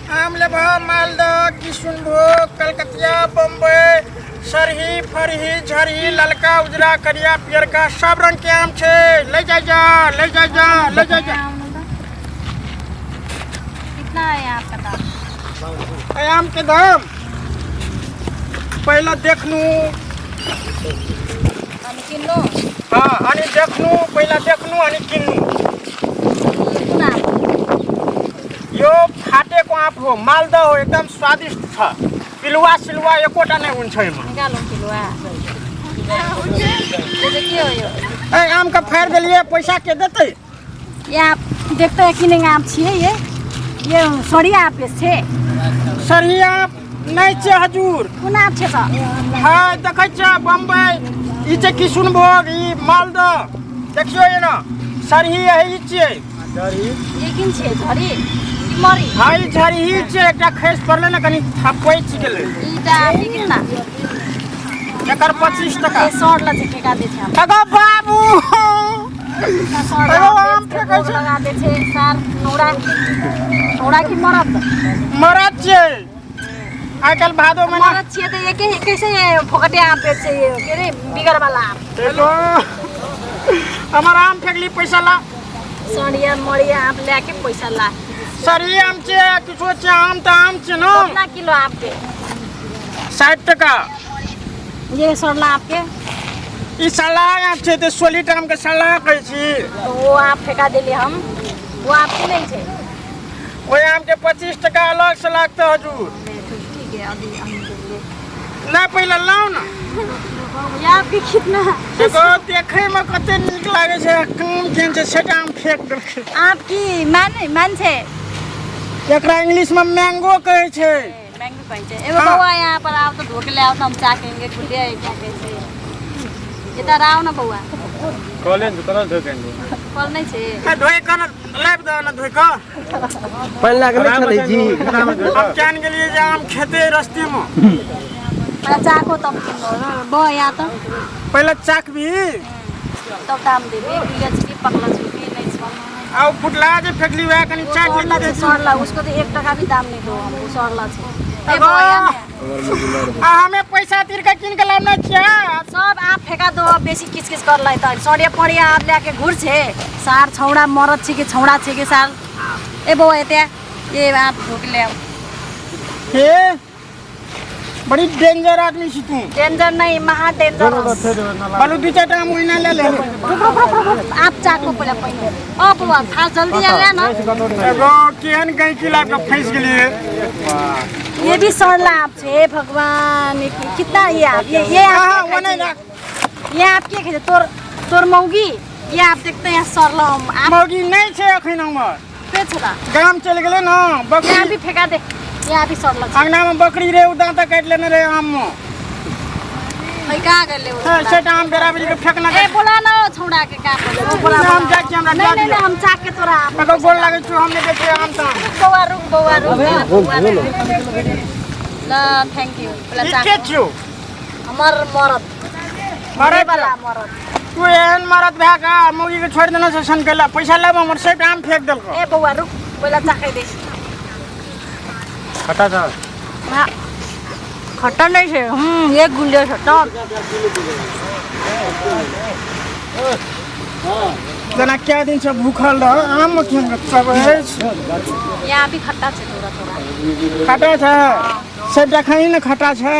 आम लेबह मालदह, किशुनभोग, कलकतिया, बम्बई, सरही, फरही, झरही, ललका, उजरा, करिया, पियरका, सब रंग के आम छै। ले जाय जा, ले जाय जा, ले जाय जा। कितना है आपका दाम? एहि आम के दाम पहिले देखलू। अनि किन्नु? हाँ, अनि देखलू, पहिले देखलू अनि किन्नु। कुन आम? यो फाटेको आँप हो, मालदह हो, एकदम स्वादिष्ट छ। पिलुआ सिलुआ एकोटा नहि हुन्छ एहिमे। निकालौँ पिलुआ। यो चाहिँ के हो यो? ए, आमके फाड़ि देलियै, पैसा के देतै? यहाँ देखते हैं किने आम छियै ये। ये सरिया आम बेच छै। सरिया नहि छै हजूर। कुन आम छै त? हाँ, देखै छियै बम्बई, ई छै किशुनभोग, ई मालदह, देखियौ एना सरही यही छियै। ये किन छै झरी कि मरी? हाँ, ई झरही छै, एकटा खसि पड़लै ने, कनि थपैच गेलै। ई टा आम के कितना? एकर 25 टका। ये सड़ला छै, फेका दै छै हम। अगो बाबू, सड़ला अगो आम आम फेकै छै। लगा दै छै सार नौरा नौरा कि मरद? मरद छियै। आइ काल्हि भादो महिना मरद छियै त एके कैसे फोकटे आम बेच छै ये, के रे बिगर वाला आम। देखो, हमर आम फेकली, पैसा ला। सड़िया मरिया आम लए के पैसा ला। सरी आम छै, किछो छै, आम तऽ आम छै ने। कितना किलो आम के? 60 टका। ये सड़ला आम के? ई सलाह आम छै तऽ सोलिट आम के सलाह कहै छी। तो वो आम फेका देली हम, वो आम के नहीं छै। ओहि आम के 25 टका अलग से लागतै हजूर। ठीक है, अभी हम देंगे। नहि, पहिले लाउ ने। ये आपके कितना? देखो, देखै मे कते नीक लागै छै, काम केहन छै, सेटा आम फेंक देलकै। आपकी माने मान्छे। एकरा इंग्लिश में मैंगो कहै छै। मैंगो कहै छै। एगो हाँ। बौआ यहाँ पर आओ तो धोके ले आओ तो हम चाखेंगे, गुलिया है क्या कैसे। इधर आओ ना बौआ। कॉलेज कल धोकेंगे। कल नहीं छे। ए, धोइ कऽ ने लाबि दह ने धोइ कऽ। पानि लागल छलै जी। हम जान गेलियै जे आम खेतै रस्ते मे। पहिले चाखो तब किन्नो बौ यहाँ त। पहिले चाखबी तब दाम देबे। गुलिया छ कि पकला छ कि नहीं छ। आ फुटला जे फेकली वएह कनि चाख। सड़ला छै, सड़ला, उसको तो 1 टका भी दाम नहीं दो हम, उ सड़ला छै। ए बौआ, यहाँ ने। आ हमे पैसा तिर के कीन के लाबने छियै। सब आप फेका दो, अब बेसी किचकिच करलै त सड़िया पड़िया आप ल्याके घुर छे सार छौड़ा मरद छै कि छौड़ा छै कि सार। ए बौआ, एते ये आप धोके ले आओ। हे, बड़ी डेंजर आदमी छी तू। डेंजर नहीं, महा डेंजर। बालू दू चारिटा आम ओहिना ले ले। रुक रुक रुक रुक रुक, आप चाको पहिले पहिले। ओ बौआ, खा जल्दी आ ना। एगो केहन गैंकी लाबि कऽ फँसि गेलियै। ये भी सड़ला आप छे। हे भगवान, ये कितना ये आप ये आप हाँ, के वो नहीं खाइ छे? ये आप के खाइ छे? तोर तोर मौगी ये आप देखते हैं सड़ला हम आप। मौगी नहि छै अखन हमर। पे छला? गाम चलि गेलै ने। बकरी यहाँ भी फेंका दे, यहाँ भी सड़ला छे। अंगना में बकरी रहे, ओ दाँता काटि लेने रहे आम में। खै कहाँ गेलै ओ? हाँ, सेटा आम बेरा बेरी के फेकना। ए, बोला न छौड़ा के का बोले ओ, बोला। हम जाइ छी, हमरा नहीं जा नहीं दियौ। नहीं, हम चाक के तोरा आप। अगर गोर लागै छौ, हम नहि बेचबै आम ताम। रुक बौआ, रुक बौआ, रुक बौआ। ल, thank you. बोला ई चाक। के छियौ? हमर मरद। मरद? वाला मरद। तू एहन मरद भए कऽ मौगी के छोड़ि देने छै सन कैला? पैसा लेब हमर, सेट आम फेंक देलकौ। ए बौआ, रुक, पहिला चाखै दे। खट्टा छ? हाँ, खट्टा नहीं छै। एक गुलियो छ त। जेना कए दिन से भूखल रह, आम मे केहन सब अछि। यहाँ भी खट्टा छै थोड़ा थोड़ा। खट्टा छै? सेटा खाही ने, खट्टा छै।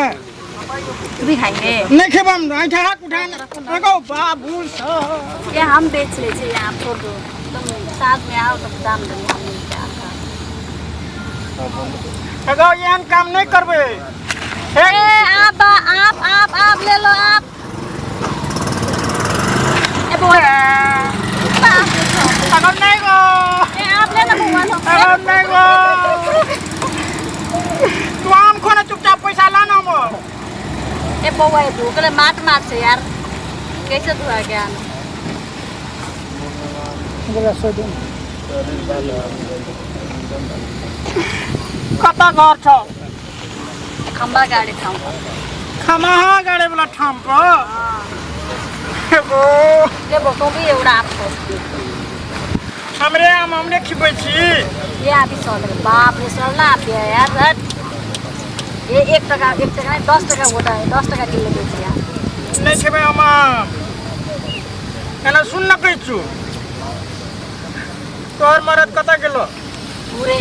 तू भी खाएंगे? नहि खेब हम, ऐठा हाथ उठा ने। एगो बाबू सब। ये हम बेच ले छे, यहाँ छोड़ दो, तुम साथ में आओ तो दाम देंगे हम मिलके आपका। एगो एहन काम नहि करबै। ए, आप आप आप आप ले लो आप। ए बौआ, कितना आप बेचो? अगर नहि गो। ए, आप ले ना बौआ, लो। अगर नहि गो, तू आम खो ने चुपचाप, पैसा ला ना हमर। ए बौआ, ये भूखले माट माट से यार कैसे धुआ गया ना? कतऽ घर छौ? खम्बा गाड़ी ठाउँ पर। खमहा गाड़े वाला ठाम पर एगो। ले बौ, तँ भी एउटा आप खो। हमरे आम हमरे खिबै छी। ये अभी 100 टका। बाप रे, सड़ला आप यार, हट। ये 1 टका, 1 टका नहीं, 10 टका गोटा है, 10 टका किलो बेच यार। नहि खेबै हम आम। एना सुन न, कहै छु, तोहर मरद कतऽ गेलो? पूरे।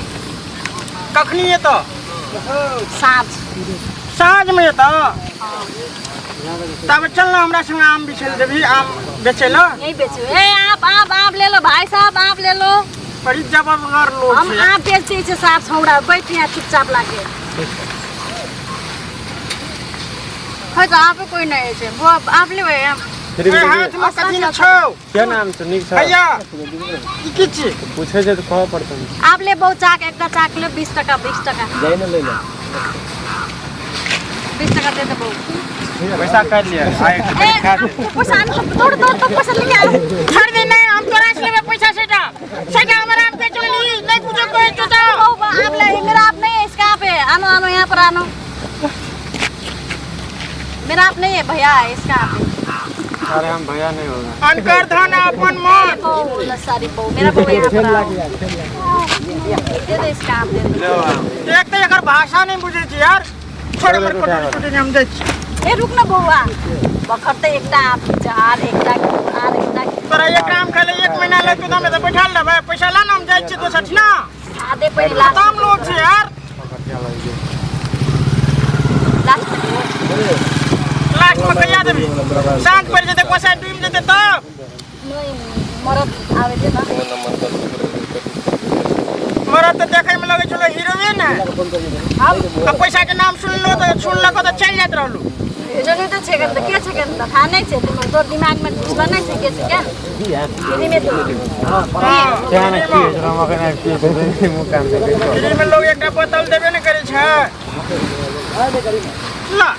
कखनी एतऽ? साँझ। साँझमे एतऽ? तब चल न हमरा संग, आम बिछै लए जेबही, आम बेचै लए। यही बेचो। ए, आप आप आप ले लो भाई साहब, आप ले लो। बड़ी जबरदस्त लोग हम छै। आप बेचते छे साहब। छौड़ा, बैठ यहाँ चुपचाप लाके। खै त, आफै कोइ नहि छै बुवा, आप लेबै आम? फेरि। ए, हाथमे कथी ने छौ? के नाम छौ? नीक छ? भैया, ई की छी? पूछे छै तऽ कहऽ पड़तौ। आप ले बहु चाक, एकटा चाक ले, 20 टका, 20 टका। जाइ ने लै ले। 20 टका दे दे बहु। पैसा काटि लिअ आइ। ए, पैसा आनो, दौड़ दौड़ तो पैसा लेके आओ। छोड़ दे। नहीं, हम तोरा से लेबै पैसा। सेटा सेटा हमर आम बेच लेली, नहीं कुछो कहै छौ तऽ। बहु, आप ले, मेरा आप नहीं है, इसका आप है। आनो, आनो, यहाँ पर आनो। मेरा आप नहीं है भैया, इसका आप है। अरे, हम भैया नहीं होगा। अनकर धन अपन मन। बहु लसारी बहु, मेरा बहु, यहाँ पर आओ। दे दे, इसका आप दे दे। एक तऽ एकर भाषा नहीं बुझै छी यार। छोड़, हमर कटोरी टूटी, हम जाइ छी। ए, रुक न बौआ। भर्खर त एकटा आम आर एकटा आर एकटा। तोरा एक आम खाले एक महीना लगतौ तऽ हम एतऽ बैठल रहबै? पैसा ला न, हम जाइ छी दोसर ठिना। आधे पहिले लास्ट। खतम लोग छै यार। लास्ट। लास्ट में कहिया देबी? साँझ पड़ि जेतै, गोसाइ डूबि जेतै तब। नहीं, मरद आवे दे ना। मरद तऽ देखै में लगै छलो हीरोए ने। आ पैसा के नाम सुनलो तऽ सुनलको तऽ चलि जाइत रहलू। जनी त छै त के छै त थाहा नै छै तिम्रो, तोर दिमागमा घुस्ला नै छै के छै क्या फ्रीमे त। क्या ने की होइ छै, हम अखन आबि के मुँह कान देखै छौ। फ्री में लोग एकटा बोतल देबे ने करै छै। ला।